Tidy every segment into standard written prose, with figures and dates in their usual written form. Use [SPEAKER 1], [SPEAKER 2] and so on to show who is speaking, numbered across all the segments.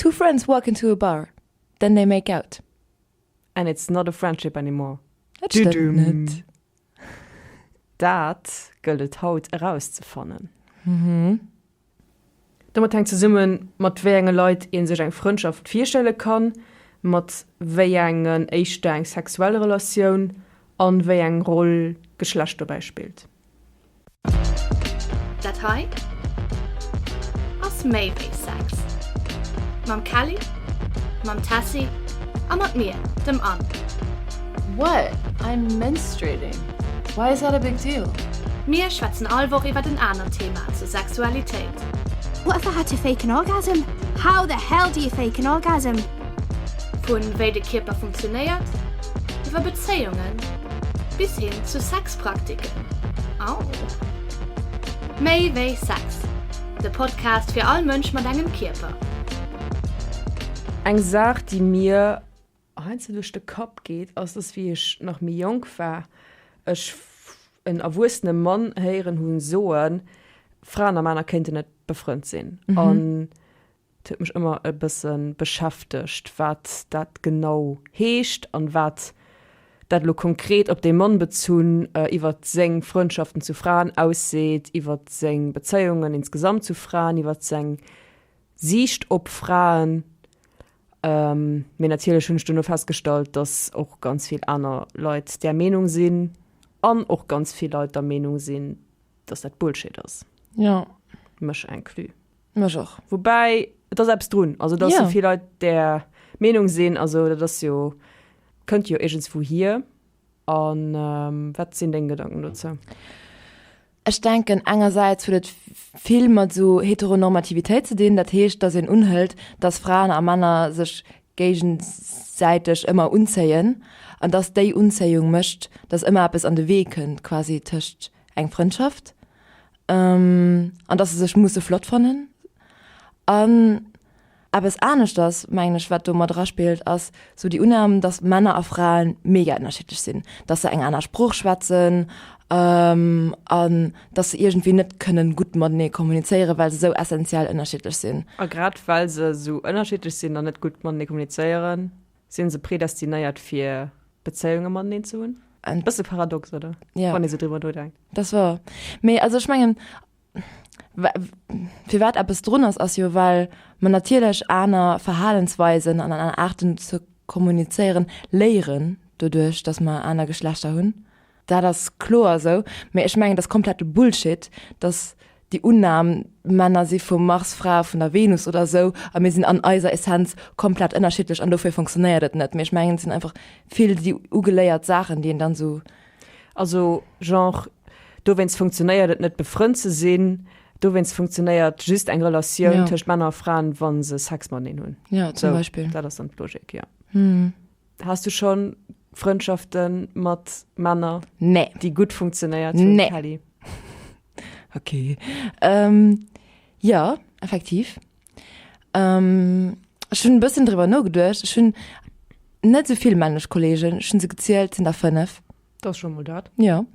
[SPEAKER 1] Two friends walk into a bar, then they make out.
[SPEAKER 2] And it's not a friendship anymore.
[SPEAKER 1] Dat stëmmt net.
[SPEAKER 2] Dat gëllt et haut erauszefannen. Domat hänkt zesummen, mat wéi enge Leit ee sech eng Frëndschaft virstelle kann, mat wéi engen éischter eng sexuell Relatioun an wéi eng Roll d'Geschlecht dobäi spillt.
[SPEAKER 3] Dat hei ass méi wéi Sex. Mam Kelly, mam Tessy a mat mir, dem Anne.
[SPEAKER 4] What? I'm menstruating. Why is that a big deal?
[SPEAKER 3] Mir schwätzen all Woch iwwert en anert Thema zur Sexualitéit.
[SPEAKER 5] What if I had to fake an orgasm? How the hell do you fake an orgasm?
[SPEAKER 3] Vun wéi de Kierper funktionéiert, iwwer Bezéiungen bis hin zu Sexpraktiken. Au! Méi wéi Sex, de Podcast fir all Mënsch mat engem Kierper.
[SPEAKER 2] Eng Saach, déi mir heiansdo duerch de Kapp geet, ass, dass wéi ech nach méi jonk war, ech en erwuessene Mann héieren hunn soen, Fraen a Männer kéinten net befrënnt sinn. An et huet mech ëmmer e bësse beschäftegt, wat dat genau heescht an wat dat elo konkret op dee Mann bezunn iwwer seng Frëndschaften zu Fraen ausseet, iwwer seng Bezéiungen insgesamt zu Fraen, iwwer seng Siicht op Fraen. Mee natierlech hunn ech duerno festgestallt, dass och ganz vill aner Leit där Meenung sinn an och ganz vill Leit der Meenung sinn, dass dat Bullshit ass.
[SPEAKER 4] Jo.
[SPEAKER 2] Mech inclus.
[SPEAKER 4] Mech och.
[SPEAKER 2] Woubäi, et ass eppes drun. Also, dass esou vill Leit där Meenung sinn, also dat ass jo, kënnt jo iergendswou hier. A wat sinn deng Gedanken dozou?
[SPEAKER 1] Ech denken, engersäits huet et vill mat esou Heteronormativitéit ze dinn, dat heescht, datt een unhëlt, datt Fraen a Männer sech géigesäiteg ëmmer unzéien an datt déi Unzéiung mécht, datt ëmmer eppes an de Wee kënnt quasi tëscht eng Frëndschaft an datt se sech musse flott fannen. An Eppes aneschters, mengen ech, wat do mat eraspillt, ass sou déi Unnam, dass Männer a Fraen mega ënnerschiddlech sinn, dass se eng aner Sprooch schwätzen an dass se iergendwéi net kënnen gutt matenee kommunizéieren, well se sou essenziell ënnerschiddlech sinn.
[SPEAKER 2] A grad well se sou ënnerschiddlech sinn an net gutt matenee kommunizéieren, si se predestinéiert fir Bezéiunge mateneen ze hunn. E bësse paradox, oder?
[SPEAKER 1] Jo.
[SPEAKER 2] Wann ee sou driwwer nodenkt.
[SPEAKER 1] Dat ass wouer. Mee also ech mengen, Firwat eppes drun ass, ass jo well mer natierlech aner Verhalensweisen an aner Aarten ze kommunizéieren léieren doduerch, datt mer aner Geschlechter hunn. Dat ass kloer esou. Mee ech mengen, et ass komplette Bullshit, datt déi Unnam, Männer si vum Mars, Frae vun der Venus oder esou a mir sinn an eiser Essenz komplett ënnerschiddlech an dofir funktionéiert et net. Mee ech mengen, et sinn einfach vill déi ugeléiert Saachen, déi een dann esou
[SPEAKER 2] Also genre, dowéinst funktionéiert et net befrënnt ze sinn, dowéinst funktionéiert just eng Relatioun ja. tëscht Männer a Fraen, wa se Sex mateneen hunn.
[SPEAKER 1] Ja, zum so, Beispill.
[SPEAKER 2] Dat ass dann d'Logik, ja. Hm. Has du schon Frëndschaften mat Männer,
[SPEAKER 1] nee.
[SPEAKER 2] déi gutt funktionéiert
[SPEAKER 1] hunn, nee. Kelly? Okay. Ähm, ja, effektiv. Ähm, ech hunn e bëssen driwwer nogeduecht. Ech hunn net esou vill männlech Kolleegen. Ech hunn se gezielt, sinn der 5.
[SPEAKER 2] Dat ass scho mol dat.
[SPEAKER 1] Jo.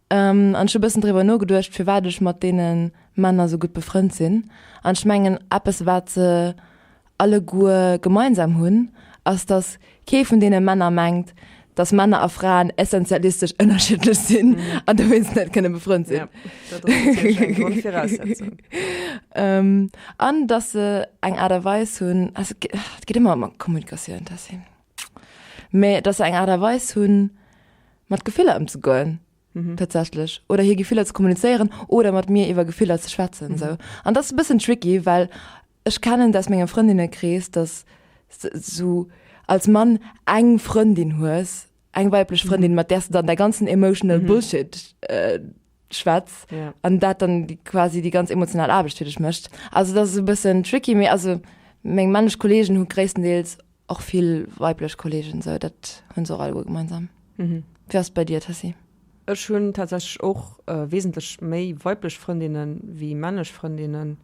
[SPEAKER 1] Ähm, an ech hu e bëssen driwwer nogeduecht, firwat ech mat deene Männer esou gutt befrënnt sinn. An ech mengen, eppes wat se alleguer gemeinsam hunn, ass dass kee vun deene Männer mengt, dass Männer a Fraen essentialistesch ënnerschiddlech sinn an dowéinst net kënne befrënnt sinn.
[SPEAKER 2] Ja, dat ass natierlech eng Grondviraussetzung.
[SPEAKER 1] Ähm, an dass se eng Aart a Weis hunn, also et geet ëmmer ëm Kommunikatioun, Tessy, mä dass se eng Aart a Weis hunn, mat Gefiller ëmzegoen, tatsächlech, oder hir Gefiller ze kommunizéieren oder mat mir iwwer Gefiller ze schwätzen, esou. An dat ass e bëssen tricky, well Ech kennen et aus mengem Frëndinnekrees, dass s de sou als Mann eng Frëndin hues, eng weiblech Frëndin, mat där s de dann däi ganzen emotional Bullshit schwätz an dat dann quasi déi ganz emotional Aarbecht fir dech mécht. Also dat ass e bëssen tricky, mee also meng männlech Kolleegen hu gréisstendeels och vill weiblech Kolleegen, sou dat hunn se och alleguer gemeinsam. Wéi ass et bei dir, Tessy?
[SPEAKER 2] Ech hunn tatsächlech och wesentlech méi weiblech Frëndinne wéi männlech Frëndinnen.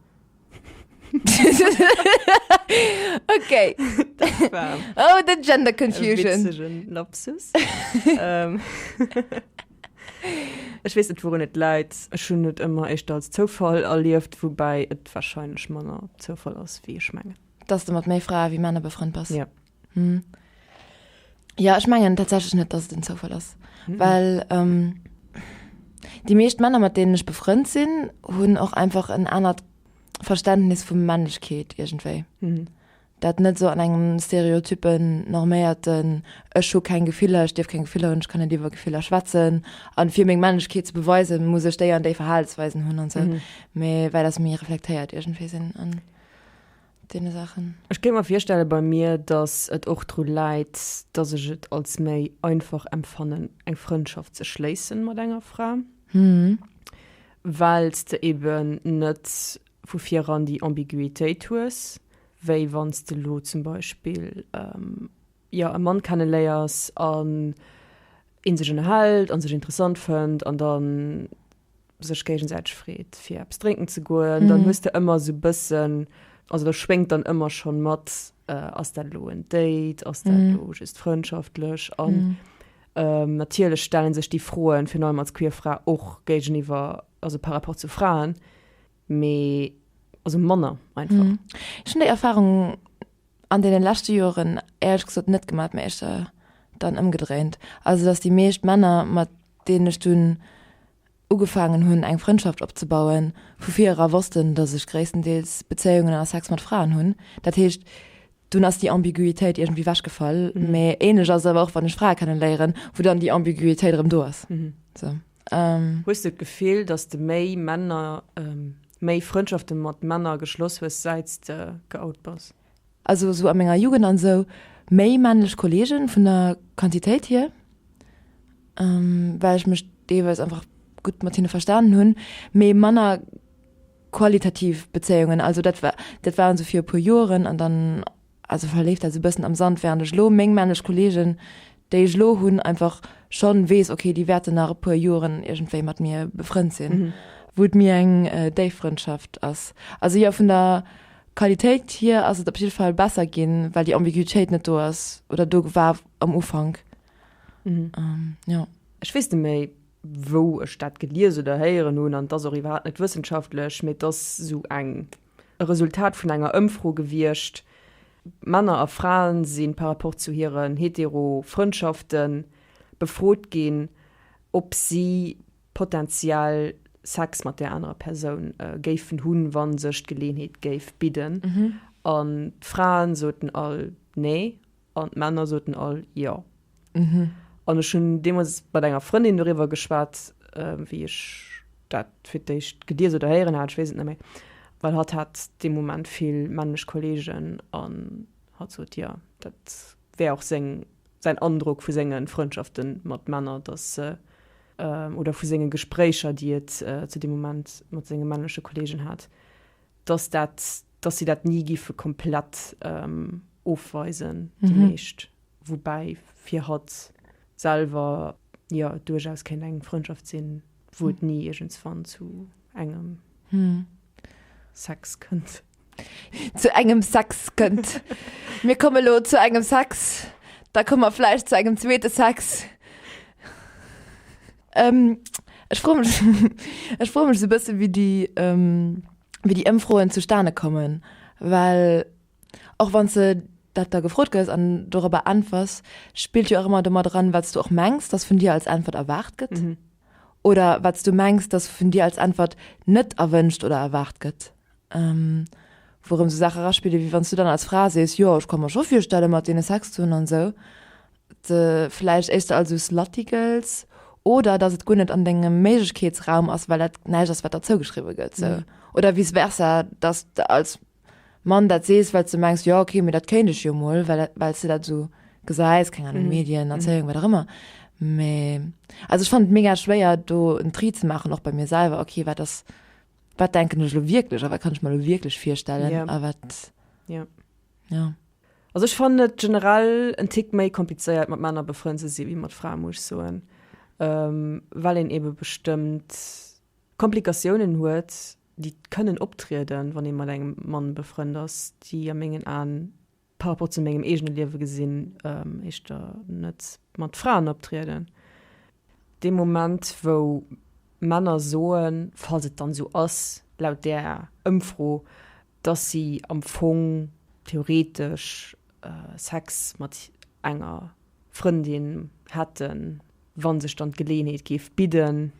[SPEAKER 1] Okay.
[SPEAKER 2] Das war
[SPEAKER 1] Oh, the gender confusion.
[SPEAKER 2] Witzigen Lapsus. ähm, Ech weess net, wourun et läit. Ech hunn et ëmmer éischter als Zoufall erlieft, woubäi et warscheinlech manner Zoufall ass, wéi ech mengen.
[SPEAKER 1] Dass de mat méi Frae wéi Männer befrënnt bass?
[SPEAKER 2] Ja.
[SPEAKER 1] Hm. Ja, ech mengen tatsächlech net, dass et en Zoufall ass.
[SPEAKER 2] Mhm.
[SPEAKER 1] Well ähm, déi meescht Männer, mat deenen ech befrënnt sinn, hunn och einfach en anert Verständnis vu Männlechkeet iergendwéi.
[SPEAKER 2] Mhm.
[SPEAKER 1] Dat net esou an engem stereotypen, norméierten, ech hu keng Gefiller, ech dierf keng Gefiller hunn, ech kann net iwwer Gefiller schwätzen an fir meng Männlechkeet ze beweisen, muss ech déi an déi Verhalensweisen hunn an esou.
[SPEAKER 2] Mhm.
[SPEAKER 1] Mee well dass méi reflektéiert iergendwéi sinn an deene Saachen.
[SPEAKER 2] Ech kéint mer virstelle bei mir, dass et och dru läit, dass ech et als méi einfach empfannen, eng Frëndschaft ze schléissen mat enger Fra, well s de eben net vu viran déi Ambiguitéit hues, wéi wann s de elo zum Beispill, jo, e Mann kenneléiers an ee sech ënnerhält a sech interessant fënnt an dann sech géigesäiteg freet fir eppes drénken ze goen, dann hues de ëmmer esou bëssen, also da schwéngt dann ëmmer schonn mat, ass dat elo en Date, ass dat elo just frëndschaftlech? An natierlech stelle sech déi Froen, virun allem als queer Fra, och géigeniwwer, also par rapport zu Fraen, mee also manner einfach.
[SPEAKER 1] Ech hunn déi Erfarung an deene leschte Joren éierlech gesot net gemaach, mee éischter dann ëmgedréint. Also datt déi meescht Männer, mat deenen ech dunn ugefaangen hunn eng Frëndschaft opzebauen, vu vir era wossten, datt ech gréisstendeels Bezéiungen a Sex mat Fraen hunn. Dat heescht, dunn ass déi Ambiguitéit iergendwéi wechgefall. Mee ähnlech ass et awer och, wann ech Frae kenneléieren, wou dann déi Ambiguitéit erëm do ass. Sou.
[SPEAKER 2] Hues de d'Gefill, datt s de méi Männer, méi Frëndschafte mat Männer geschloss hues, säit s de geout bass?
[SPEAKER 1] Also sou a menger Jugend an sou méi männlech Kollegen vun der Quantitéit hier, well ech mech deelweis einfach gutt mat hinne verstanen hunn, mee manner qualitativ Bezéiungen. Also dat war dat waren sou fir e puer Joeren an dann also verleeft dat sou bëssen am Sand, während ech elo meng männlech Kollegen, déi ech elo hunn, einfach schonn weess, okay, déi wäerten nach e puer Joeren iergendwéi mat mir befrënnt sinn, wou et méi eng déif Frëndschaft ass. Also jo, vun der Qualitéit hier ass et op jidde Fall besser ginn, well déi Ambiguitéit net do ass oder do war am Ufank. Jo.
[SPEAKER 2] Ech weess net méi, wou ech dat gelies oder héieren hunn, an et ass och iwwerhaapt net wëssenschaftlech, mee et ass esou eng e Resultat vun enger Ëmfro gewiescht, Männer a Fraen si par rapport zu hiren hetero Frëndschafte befrot ginn, ob si potentiell Sex mat där anerer Persoun géifen hunn, wa sech d'Geleeënheet géif bidden. An d'Fraen soten all nee an d'Männer soten all jo. An ech hunn deemools mat enger Frëndin doriwwer geschwat, wéi ech dat fir d'éischt gelies oder héieren hat, ech weess et net méi, well hatt hat dee Moment vill männlech Kolleegen an hatt sot, jo, dat wär och seng, säin Androck vu senge Frëndschafte mat Männer, datt se, oder vu senge Gespréicher, déi et zu deem Moment mat senge männleche Kolleegen hat, datt dat, datt si dat ni giffe komplett ofweisen, déi meescht. Woubäi fir hatt selwer, jo, et duerchaus kéint eng Frëndschaft sinn, wou et ni iergendswann zu engem Sex kënnt.
[SPEAKER 1] Zu engem Sex kënnt. Mir komme lo zu engem Sex, da komme mer vläicht zu engem zweete Sex. Ech froe mech, ech froe mech esou e bësse wéi déi, wéi déi Ëmfroen zustane kommen, well Och wann s de dat da gefrot gëss an dorobber äntwers, spillt jo och ëmmer domat eran, wat s du och mengs, dass vun dir als Äntwert erwaart gëtt. Oder wat s du mengs, dass vun dir als Äntwert net erwënscht oder erwaart gëtt. Wou erëm sou Saache eraspille wéi wann s du dann als Fra sees, jo, ech ka mer scho virstelle mat deene Sex ze hunn an esou, de vläicht éischter als esou slutty gëlls oder dass et guer net an dengem Méiglechkeetsraum ass, well dat näischt ass, wat der zougeschriwwe gëtt sou. Oder vice versa, dass de als Mann dat sees, well s de mengs, jo okay, mee dat kéint ech jo mol, well well s de dat esou gesäis, keng Ahnung, Medien, Erzéiung, wat och ëmmer. Mee also ech fannen et mega schwéier do en Tri ze maachen, och bei mir selwer, okay, wat ass, wat denken ech elo wierklech a wat kann ech mer elo wierklech virstellen a wat,
[SPEAKER 2] Ja.
[SPEAKER 1] ja.
[SPEAKER 2] Also ech fannen et generell en Tick méi komplizéiert mat Männer befrënnt ze si wéi mat Frae, muss ech soen, well een ebe bestëmmt Komplikatiounen huet, déi kënnen optrieden, wann ee mat engem Mann befrënnt ass, déi a mengen Aen, par rapport zu mengem eegene Liewe gesinn, éischter net mat Fraen optrieden. Dee Moment, wou Männer soen, falls et dann esou ass, laut där Ëmfro, dass si am Fong. theoretesch Sex mat enger Frëndin hätten, wa sech dann d'Geleeënheet géif bidden.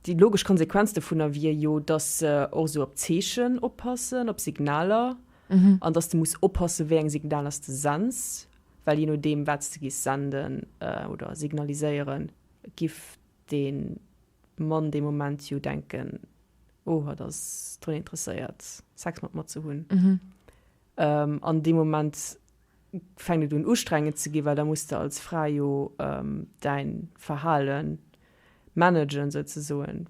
[SPEAKER 2] Déi logesch Konsequenz dovunner wier jo, dass se och esou op Zeechen oppassen, op Signaler, an dass de muss oppassen, wéi eng Signaler s de sends, well jee nodeem, wat s de giss senden oder signaliséieren, giff dee Mann dee Moment jo denken, oh, hatt ass drun interesséiert, Sex mat mer ze hunn. An dee Moment fänkt et un ustrengend ze ginn, well da muss de als Fra jo däin Verhale managen souzesoen,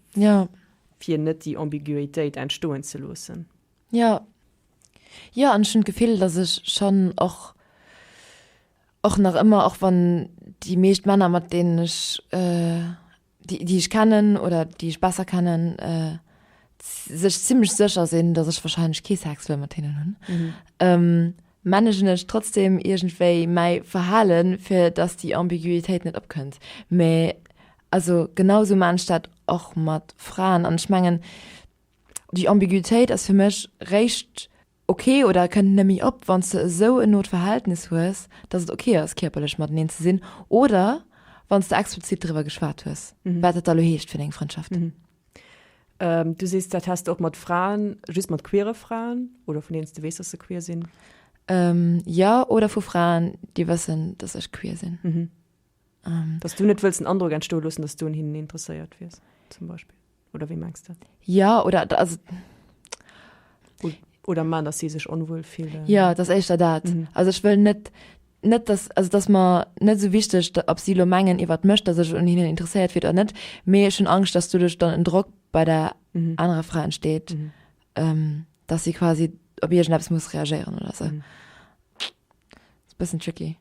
[SPEAKER 2] fir net déi Ambiguitéit entstoen ze loossen.
[SPEAKER 1] Jo, jo, an ech hunn d'Gefill, datt ech schonn och, och nach ëmmer, och wann déi meescht Männer, mat deenen ech déi, déi ech kennen oder déi ech besser kennen, äh, sech zimmlech sécher sinn, dass ech wahrscheinlech kee Sex wëll mat hinnen hunn, mhm. ähm, managen ech trotzdem iergendwéi mäi Verhalen, fir dass déi Ambiguitéit net opkënnt. Mä also genau sou maan ech dat och mat Fraen an ech mengen, déi Ambiguitéit ass fir mech réischt ok oder kënnt nëmme op, wann s de esou en not Verhältnis hues, dass et ok ass, kierperlech mateneen ze sinn, oder wann s de explizit driwwer geschwat hues, wat dat da lo heescht fir deng Frëndschaft.
[SPEAKER 2] Du sees, dat häss de och mat Fraen, just mat queere Fraen oder vun deenen s de weess, dass se queer sinn?
[SPEAKER 1] Jo, oder vu Fraen, déi wëssen, dass ech queer sinn.
[SPEAKER 2] Dass du net wëlls den Androck entstoe loossen, dass du un hinnen interesséiert wiers, zum Beispill. Oder wéi mengs de?
[SPEAKER 1] Ja, oder also.
[SPEAKER 2] Oder man, dass si sech onwuel fillen.
[SPEAKER 1] Ja, dat ass éischter dat. Mhm. Also ech wëll net, net dass, also dass mer net esou wichteg, ob si elo mengen iwwert mech, dass ech un hinnen interesséiert wier oder net, mee ech hunn Angscht, dass doduerch dann en Drock bei der mhm. anerer Fra entsteet, mhm. ähm, dass si quasi op iergendeppes muss reagéieren oder sou. Mhm. Ass bëssen tricky.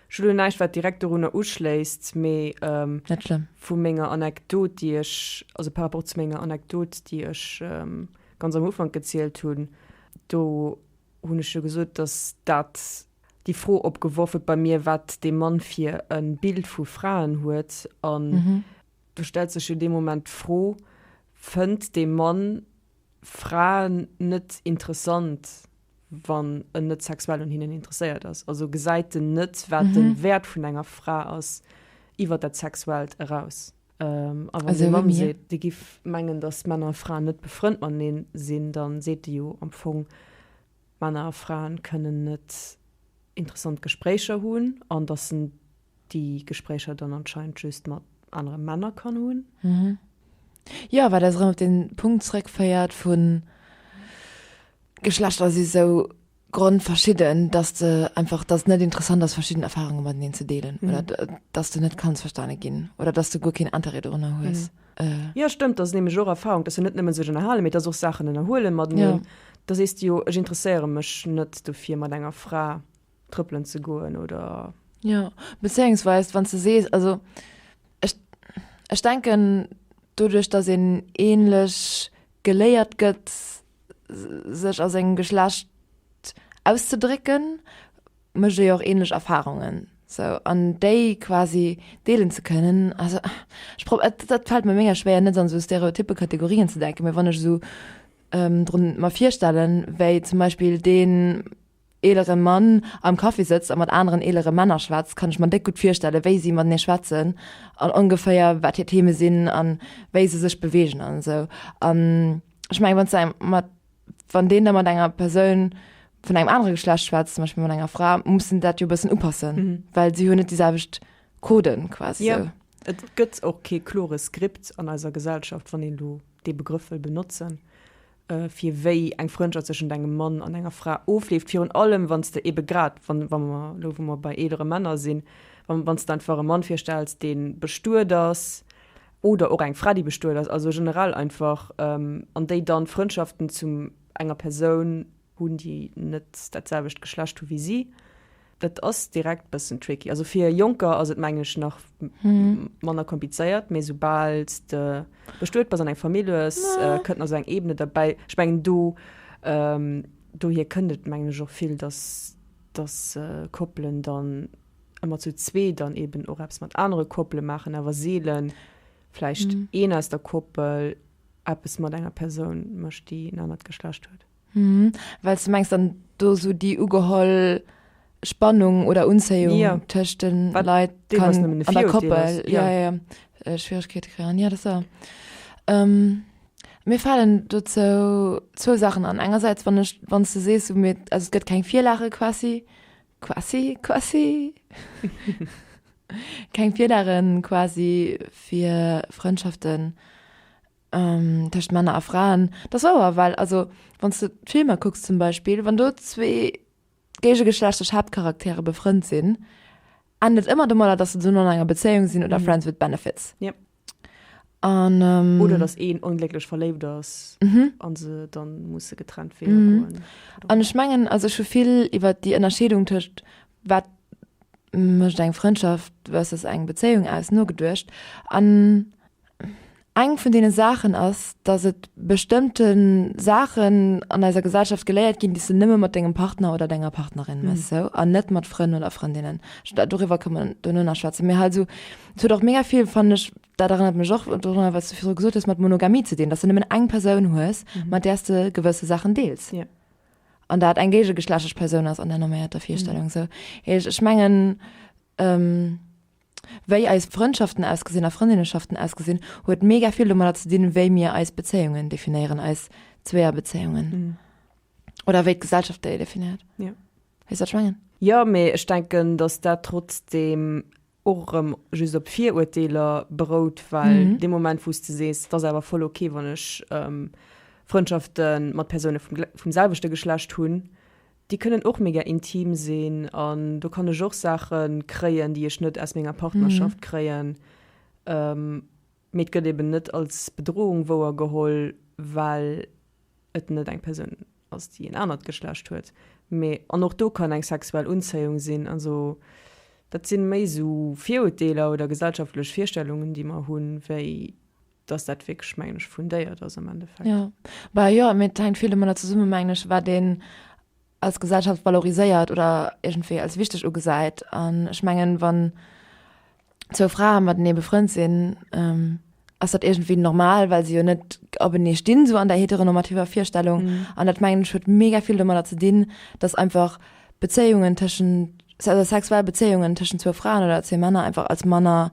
[SPEAKER 2] Ech hu lo näischt, wat direkt dorunner uschléisst, mee
[SPEAKER 1] Net schlëmm.
[SPEAKER 2] vu menger Anekdot, déi ech, also par rapport zu menger Anekdot, déi ech ganz am Ufank gezielt hunn, do hunn ech jo gesot, datt dat déi Fro opgeworf huet bei mir, wat dee Mann fir e Bild vu Fraen huet. An do stellt sech jo dee Moment d'Fro, Fënnt dee Mann Fraen net interessant, wann en net sexuell un hinnen interesséiert ass. Also gesäit en net, wat mm -hmm. de Wäert vun enger Fra ass iwwer dat Sexuellt eraus. Ähm, a wann de Mann seet, de giff mengen, datt Männer a Fraen net befrënnt mateneen sinn, dann seet de jo am Fong, Männer a Fraen kënnen net interessant Gespréicher hunn an datt en déi Gespréicher dann anscheinend just mat anere Männer kann hunn.
[SPEAKER 1] Mhm. Jo, wat eis erëm op den Punkt zréckféiert vun Geschlechter si sou grondverschidden, dass de einfach, dass et net interessant ass verschidden Erfahrunge mateneen ze deelen oder dass de net kanns verstane ginn oder dass de guer keen Interêt dorunner hues.
[SPEAKER 2] Jo, stëmmt, dat ass nämlech och Erfahrung, dass se net nëmmen sech ënnerhalen, mee dass och Saachen ënnerhuelen mateneen. Da sees de jo, ech interesséiere mech net dofir mat enger Fra trëppelen ze goen oder.
[SPEAKER 1] Jo, bezéiungsweis wann s de sees, also ech, ech denken doduerch, datt een ähnlech geléiert gëtt sech a sengem Geschlecht auszedrécken, mécht ee jo och ähnlech Erfahrungen sou an déi quasi deelen ze kënnen. Also ech prob, dat fält mir mega schwéier net an esou stereotyppe Kategorien ze denken, mee wann ech esou drun mer virstellen, wéi zum Beispill deen eelere Mann am Café sëtzt a mat aneren eelere Männer schwätzt, kann ech mer déck gutt virstellen, wéi si matenee schwätzen an ongeféier wat hir Theme sinn an wéi se sech beweegen an esou. An ech mengen, wann s de mat, wann deen da mat enger Persoun vun engem anere Geschlecht schwätzt, zum Beispill mat enger Fra, muss en dat jo e bëssen upassen, well si hunn net déi selwecht Coden quasi
[SPEAKER 2] esou. Jo, et gëtt och kee klore Skript an eiser Gesellschaft, wann een elo dee Begrëff wëll benotzen. fir wéi eng Frëndschaft zwëschent engem Mann an enger Fra ofleeft, virun allem wann s de ebe grad, wann, wa mer elo, wou mer bei eelere Männer sinn, wann, wann s de einfach e Mann virstells, dee bestuet ass oder och eng Fra, déi bestuet ass, also generell einfach, an déi dann Frëndschaften zu enger Persoun hunn, déi net dat selwecht Geschlecht hu wéi si. Dat ass direkt bëssen tricky. Also fir Jonker ass et mengen ech nach manner komplizéiert, mee soubal s de bestuet bass an eng Famill hues, kënnt nach esou eng Ebene derbäi. Ech mengen do, dohier kënnt et mengen ech och vill, dass dass Koppelen dann ëmmer zu zwee dann eben och eppes mat anere Koppele maachen, awer seelen vläicht een aus der Koppel eppes mat enger Persoun mécht, déi en anert Geschlecht huet.
[SPEAKER 1] Well s de mengs dann. do sou déi ugeholl Spannung oder Unzéiung
[SPEAKER 2] Ja.
[SPEAKER 1] tëscht de
[SPEAKER 2] Wat
[SPEAKER 1] Leit
[SPEAKER 2] deelweis
[SPEAKER 1] kann
[SPEAKER 2] nëmmen e
[SPEAKER 1] an der
[SPEAKER 2] Virurteel
[SPEAKER 1] Koppel
[SPEAKER 2] ass,
[SPEAKER 1] ja,
[SPEAKER 2] ja.
[SPEAKER 1] ja, ja, Schwieregkeete kréien. Ja, dat ass wahr. Ähm, mir falen dozou zwou Saachen an. Engersäits, wann ech, wann s de sees, sou mir, also et gëtt keng Virlage quasi, quasi, quasi, keng Virlage quasi fir Frëndschaften tëscht Männer a Fraen. Dat ass wouer, well also wann s de d'Filmer kucks zum Beispill, wann do zwee géigegeschlechtlech Haaptcharaktere befrënnt sinn, ennt et ëmmer domadder, dass se dono an enger Bezéiung sinn oder Friends with Benefits.
[SPEAKER 2] Yep.
[SPEAKER 1] An, ähm,
[SPEAKER 2] Oder dass een onglécklech verléift ass an se dann musse getrennt Weeër goen.
[SPEAKER 1] An ech mengen, also ech hu vill iwwer déi Ënnerscheedung tëscht wat mécht eng Frëndschaft versus eng Bezéiung aus nogeduecht. An Eng vun deene Saachen ass, dass et bestëmmte Saachen an eiser Gesellschaft geléiert ginn, déi s de nëmme mat dengem Partner oder denger Partnerin méchs, sou, an net mat Frënn oder Frëndinnen. Doriwwer kënne mer dono nach schwätzen. Mee halt esou, et huet och mega vill, fannen ech, dat erënnert mech och dorunner, wat s du virdru gesot hues, mat Monogamie ze dinn, dass de nëmmen eng Persoun hues, mat där s de gewësse Saachen deels. An dat eng géigegeschlechtlech Persoun ass an der norméierter Virstellung, sou. Ech mengen, Wéi eis Frëndschaften ausgesinn a Frëndinneschaften ausgesinn, huet mega vill domadder ze dinn, wéi mir eis Bezéiungen definéieren, eis Zweeërbezéiungen. Oder wéi d'Gesellschaft déi definéiert.
[SPEAKER 2] Ja.
[SPEAKER 1] Weess wat ech mengen?
[SPEAKER 2] Jo, mee ech denken, datt dat trotzdeem och erëm just op Virurteeler berout, well dee Moment, wou s de sees, et ass awer voll ok, wann ech Frëndschafte mat Persoune vum selwechte Geschlecht hunn, Déi kënnen och mega intim sinn an do kann ech och Saache kréien, déi ech net aus menger Partnerschaft kréien. Mee et gëtt eben net als Bedrohung wouergeholl, well et net eng Persoun ass, déi en anert Geschlecht huet. Mee an och do kann eng sexuell Unzéiung sinn. Also dat sinn méi esou Virurteeler oder gesellschaftlech Virstellungen, déi mer hunn, wéi dass dat wierklech, mengen ech, fundéiert ass am Endeffekt.
[SPEAKER 1] Jo, bah jo, mee et hänkt vill domadder zesummen, mengen ech, wat een als Gesellschaft valoriséiert oder iergendwéi als wichteg ugesäit. An ech mengen, wann zwou Frae matenee befrënnt sinn, ass dat iergendwéi normal, well se jo net openee stinn, sou an der heteronormativer Virstellung. An dat, mengen ech, huet mega vill domadder ze dinn, dass einfach Bezéiungen tëschent, also sexuell Bezéiungen tëschent zwou Fraen oder zwee Männer einfach als manner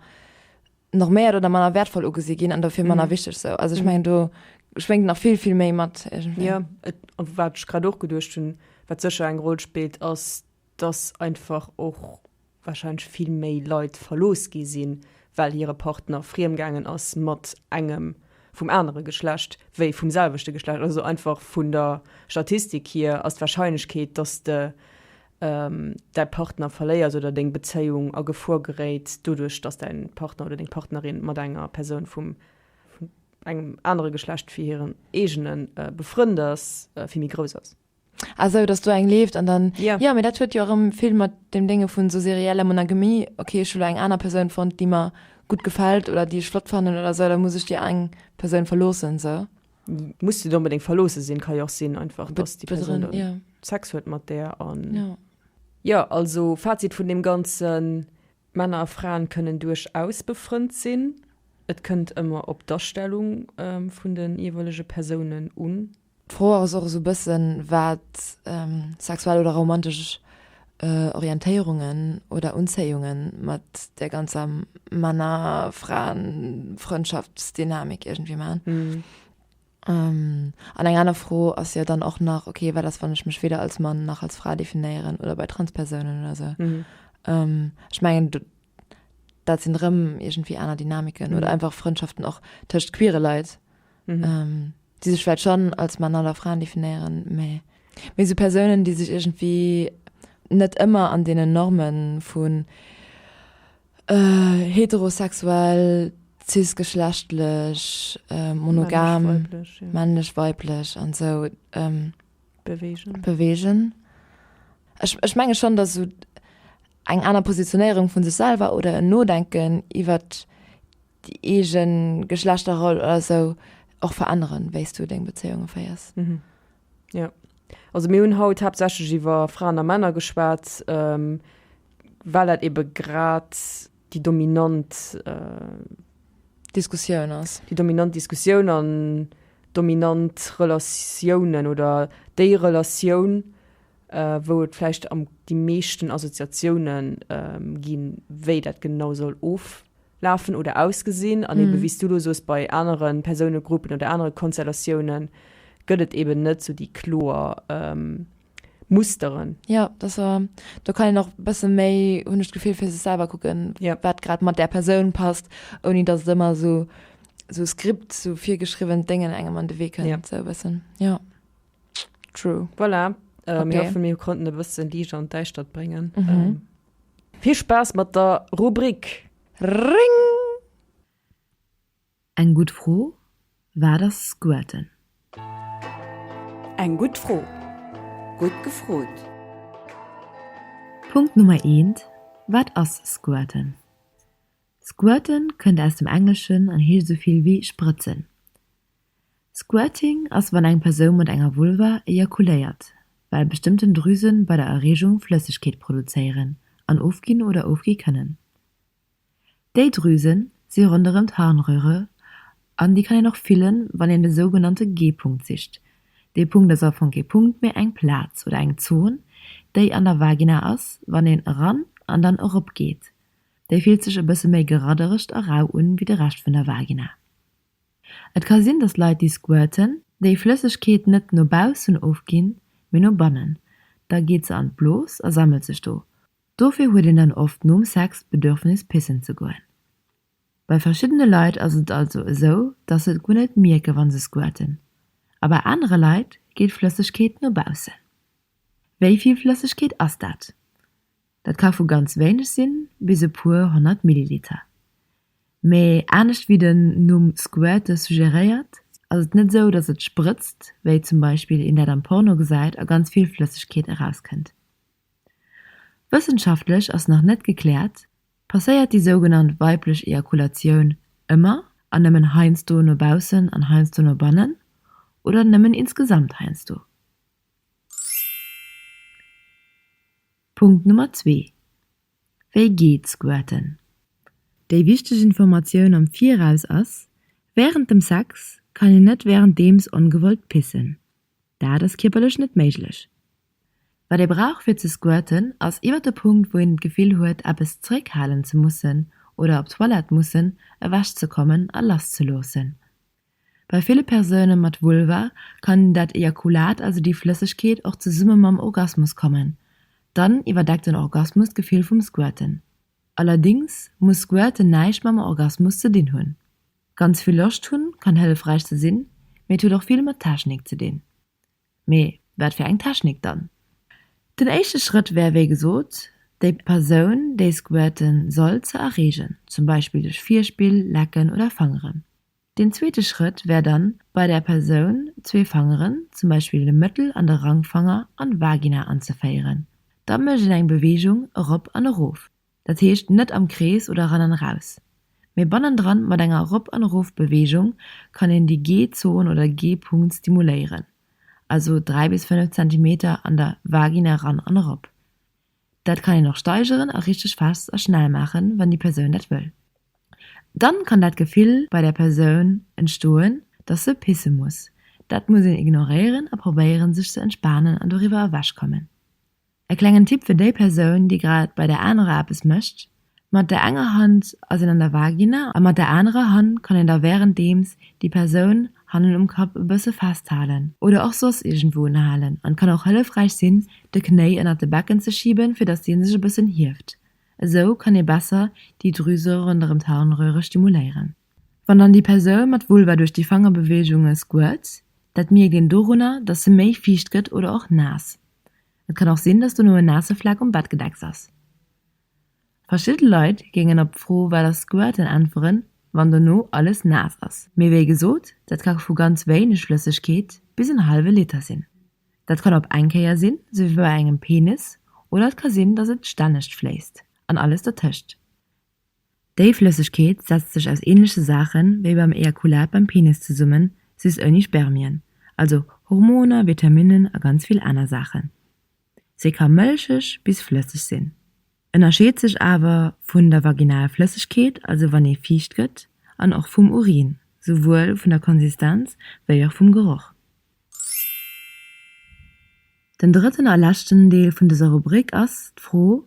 [SPEAKER 1] norméiert oder manner wertvoll ugesi ginn an dofir manner wichteg sou. Also ech mengen do schwéngt nach vill vill méi mat
[SPEAKER 2] iergendwéi. Jo, et, a wat ech grad och geduecht hunn, wat sécher eng Roll spillt, ass, dass einfach och warscheinlech vill méi Leit verlooss gi sinn, well hire Partner friemgaangen ass mat engem vum anere Geschlecht wéi vum selwechte Geschlecht. Also einfach vun der Statistik hier ass d'Warscheinlechkeet, dass de däi Partner verléiers oder deng Bezéiung a Gefor geréit, doduerch dass däin Partner oder deng Partnerin mat enger Persoun vum engem anere Geschlecht wéi hirem eegene befrënnt ass, vill méi grouss ass.
[SPEAKER 1] Ah sou, dass do eng leeft an dann,
[SPEAKER 2] Ja.
[SPEAKER 1] Jo, mee dat huet jo erëm vill mat deem Dénge vun sou serieller Monogamie, okay, ech hu lo eng aner Persoun fonnt, déi mer gutt gefält oder déi ech flott fannen oder sou, da muss ech déi eng Persoun verloossen, sou.
[SPEAKER 2] Muss net onbedéngt verloosse sinn, ka jo och sinn einfach, dass déi Persoun dann
[SPEAKER 1] ja.
[SPEAKER 2] Sex huet mat där an.
[SPEAKER 1] Ja.
[SPEAKER 2] Jo, also Fazit vun deem Ganzen, Männer a Fraen kënnen duerchaus befrënnt sinn, et kënnt ëmmer op d'Astellung vun de jeeweilege Persounen un.
[SPEAKER 1] D'Fro ass och esou e bëssen, wat sexuell oder romantesch Orientéierungen oder Unzéiunge mat där ganzer Männer-Fraen-Frëndschaftsdynamik iergendwéi maachen. An eng aner Fro ass jo dann och nach, okay, wat ass, wann ech mech weder als Mann nach als Fra definéieren oder bei Transpersounen oder sou? Ech mengen, dat sinn erëm iergendwéi aner Dynamiken oder einfach Frëndschaften och tëscht queere Leit. Déi sech vläicht schonn als Männer oder Fraen definéieren, mä méi sou Persounen, déi sech iergendwéi net ëmmer an deenen Norme vun heterosexuell, cisgeschlechtlech, monogam, männlech, weiblech an esou beweegen. Ech, ech menge schonn, datt esou eng aner Positionéierung vu sech selwer oder en Nodenken iwwert déi eege Geschlechterroll oder sou och veränneren, wéi s du deng Bezéiunge féiers.
[SPEAKER 2] Mhm. Jo. Also mir hunn haut haaptsächlech iwwer Fraen a Männer geschwat, ähm, well dat ebe grad déi dominant äh,
[SPEAKER 1] Diskussioun ass.
[SPEAKER 2] Déi dominant Diskussioun an dominant Relatiounen oder déi Relatioun. wou et vläicht am déi meeschten Assoziatioune ginn, wéi dat genau soll oflafen oder ausgesinn. An ebe wéi s du elo soos, bei anere Persounegruppen oder anere Konstellatioune gëtt et eben net sou déi kloer Musteren.
[SPEAKER 1] Jo, dat ass, do kann een och e bësse méi, hunn ech d'Gefill, fir sech selwer kucken, wat grad mat där Persoun passt, ouni datt et ëmmer esou esou Skript, esou virgeschriwwent Déngen engem an de Wee kënnt, esou e bëssen, jo. True.
[SPEAKER 2] Voilà, äh, mir hoffen, mir konnten e bëssen Liicht an d'Däischtert bréngen. Mhm. Ähm, vill Spaass mat der Rubrik!
[SPEAKER 1] Ring! Eng gutt Fro, Wat ass Squirten?
[SPEAKER 6] Eng gutt Fro! Gutt gefrot!
[SPEAKER 1] Punkt Nummer eent, Wat ass Squirten? Squirten kënnt aus dem Engleschen an heescht esou vill wéi sprëtzen. Squirting ass wann eng Persoun mat enger Vulva ejakuléiert, well bestëmmten Drüsen bei der Erreegung Flëssegkeet produzéieren an ofginn oder ofgi kënnen. Déi Drüsen si ronderëm d'Harnröhre an déi kann een och fillen, wann een de sougenannte G-Punkt sicht. Dee Punkt ass am Fong kee Punkt, mee eng Plaz oder eng Zon, déi an der Vagina ass, wann een eran an dann erop geet. Déi fillt sech e bësse méi geradderegt a rau un wéi de Rescht vun der Vagina. Et ka sinn, datt Leit, déi squirten, déi Flëssegkeet net no baussen ofginn, mee no bannen. Da geet se an d'Blos a sammelt sech do. Dofir huet een dann oft nom Sex d'Bedürfnis pissen ze goen. Bei verschiddene Leit ass et also esou, datt se et guer net mierke wa se squirten. A bei anere Leit geet d'Flëssegkeet no baussen. Wéi vill Flëssegkeet ass dat? Dat ka vu ganz wéineg sinn bis e puer 100 Milliliter. Mee anescht wéi den Numm Squirte suggeréiert, ass et net esou, datt et sprëtzt, wéi zum Beispill een dat am Porno gesäit a ganz vill Flëssegkeet erauskënnt. Wëssenschaftlech ass nach net gekläert, Passéiert déi sougenannt weiblech Ejakulatioun ëmmer an nëmmen heiansdo no baussen an heiansdo no bannen oder nëmmen insgesamt heiansdo? Punkt Nummer zwee, Wéi geet Squirten? Déi wichteg Informatioun am Viraus ass, Wärend dem Sex kann een net wärenddeems ongewollt pissen. Dat ass kierperlech net méiglech. Wat ee brauch fir ze squirten ass iwwer de Punkt wou een d'Gefill huet eppes zeréckhalen ze mussen oder op d'Toilette mussen, ewech ze kommen a lass ze loossen. Bei ville Persoune mat Vulva kann dat Ejakulat, also déi Flëssegkeet, och zesumme mam Orgasmus kommen. Dann iwwerdeckt den Orgasmus d'Gefill vum Squirten. Allerdings muss Squirten näischt mam Orgasmus ze dinn hunn. Ganz vill Loscht hunn kann hëllefräich ze sinn, mee et huet och vill mat Technik ze dinn. Mee wat fir eng Technik dann? Den éischte Schrëtt wär wéi gesot, déi Persoun déi squirten soll ze erreegen, zum Beispill duerch Virspill, Lecken oder Fangeren. Deen zweete Schrëtt wär dann, bei der Persoun zwee Fangeren, zum Beispill de Mëttel an de Rangfanger, an d'Vagina anzeféieren. Da mécht een eng Beweegung erop an erof, dat heescht net am Krees oder eran an eraus, mee bannendran mat enger Erop an Erof-Beweegung kann een déi G-Zon oder G-Punkt stimuléieren, also 3 bis 5 Zentimeter an der Vagina eran an erop. Dat kann een och steigeren a richteg fest a schnell maachen, wann déi Persoun dat wëll. Dann kann dat Gefill bei der Persoun entstoen, dass se pisse muss. Dat muss een ignoréieren a probéieren sech ze entspanen an doriwwer ewech kommen. E klengen Tipp fir déi Persoun, déi grad bei der anerer eppes mécht, Mat der enger Hand ass een an der Vagina a mat der anerer Hand kann een da wärenddeems déi Persoun hannen um Kapp e bësse festhalen oder och soss iergendwou unhalen an kann och hëllefräich sinn de Knéi ënnert de Becken ze schiben fir dass deen sech e bëssen hieft. Esou kann ee besser déi Drüse ronderëm d'Harnröhre stimuléieren. Wann dann déi Persoun mat Vulva duerch déi Fangerbeweegunge squirt, dat mierkt een dorunner dass se méi fiicht gëtt oder och naass. Et kann och sinn dass dono en naasse Fleck um Bettgedecks ass. Verschidde Leit géingen op d'Fro wat ass Squirten äntweren, wann dono alles naass ass. Mee wéi gesot, dat ka vu ganz wéineg Flëssegkeet bis en hallwe Liter sinn. Dat kann op eng Kéier sinn, sou wéi bei engem Penis, oder et ka sinn, datt et stännegt fléisst, an alles dertëscht. Déi Flëssegkeet setzt sech aus änleche Saache wéi beim Ejakulat beim Penis zesummen, just ouni Spermien, also Hormoner, Vitaminnen a ganz vill aner Saachen. Se ka mëlcheg bis flësseg sinn, ënnerscheet sech awer vun der Vaginalflëssegkeet, also wann ee fiicht gëtt, an och vum Urin, souwuel vun der Konsistenz wéi och vum Geroch. Den drëtten a leschten Deel vun dëser Rubrik ass d'Fro,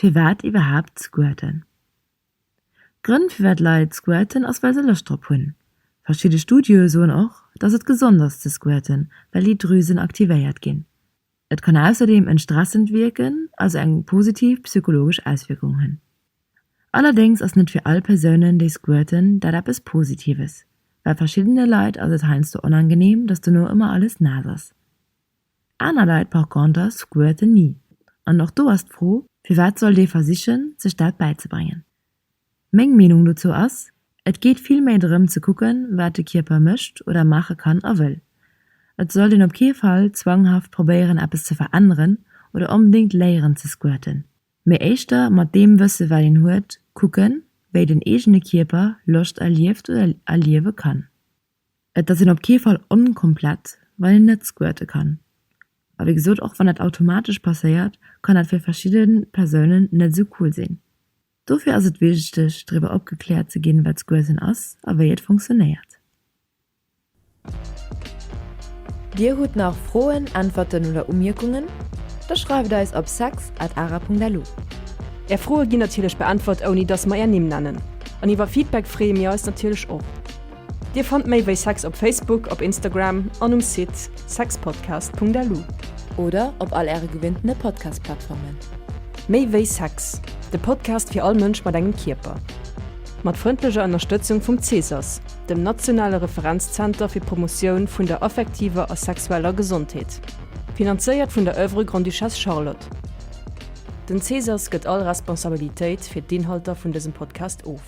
[SPEAKER 1] Firwat iwwerhaapt squirten? D'Grënn firwat Leit squirten ass well se Loscht drop hunn. Verschidde Studioe soen och, dass et gesond ass ze squirten, well déi Drüsen aktivéiert ginn. Et kann ausserdeem entstressend wierken, also eng positiv psychologesch Auswierkung hunn. Allerdéngs ass net fir all Persounen déi squirten dat eppes Positives, well verschiddene Leit ass et heiansdo onangenehm, dass dono ëmmer alles naass ass. Aner Leit par conter squirten ni. An och do ass d'Fro, firwat sollt ee versichen, sech dat bäizebréngen? Meng Meenung dozou ass, et geet vill méi drëm ze kucken, wat de Kierper mécht oder maache kann a wëll. Et sollt een op kee Fall zwanghaft probéieren eppes ze veränneren oder onbedéngt léieren ze squirten, mee éischter mat deem Wësse wat een huet kucken, wéi den eegene Kierper Loscht erlieft oder erliewe kann. Et ass een op kee Fall onkomplett, wann een net squirte kann. A wéi gesot, och wann dat automatesch passéiert, kann dat fir verschidde Persounen net esou cool sinn. Dofir ass et wichteg, driwwer opgekläert ze ginn, wat Squirten ass a wéi et funktionéiert. Dir hutt nach Froen, Äntwerten oder Umierkungen? Da schreift eis op sex at ara.lu.
[SPEAKER 2] Är Froe ginn natierlech beäntwert, ouni dass mer är Nimm nennen. An iwwer Feedback freeë mir eis natierlech och. Dir fannt méi wéi Sex op Facebook, op Instagram an um Site sexpodcast.lu.
[SPEAKER 1] Oder op all äre gewinntene Podcast-Plattformen.
[SPEAKER 2] Méi wéi Sex, de Podcast fir all Mënsch mat engem Kierper. Mat frëndlecher Ënnerstëtzung vum CSAS, dem nationale Referenzzenter fir d'Promotioun vun der affektiver a sexueller Gesondheet. Finanzéiert vun der Oeuvre Grande-Duchesse Charlotte. Den CSAS gëtt all Responsabilitéit fir d'Inhalter vun dësem Podcast of.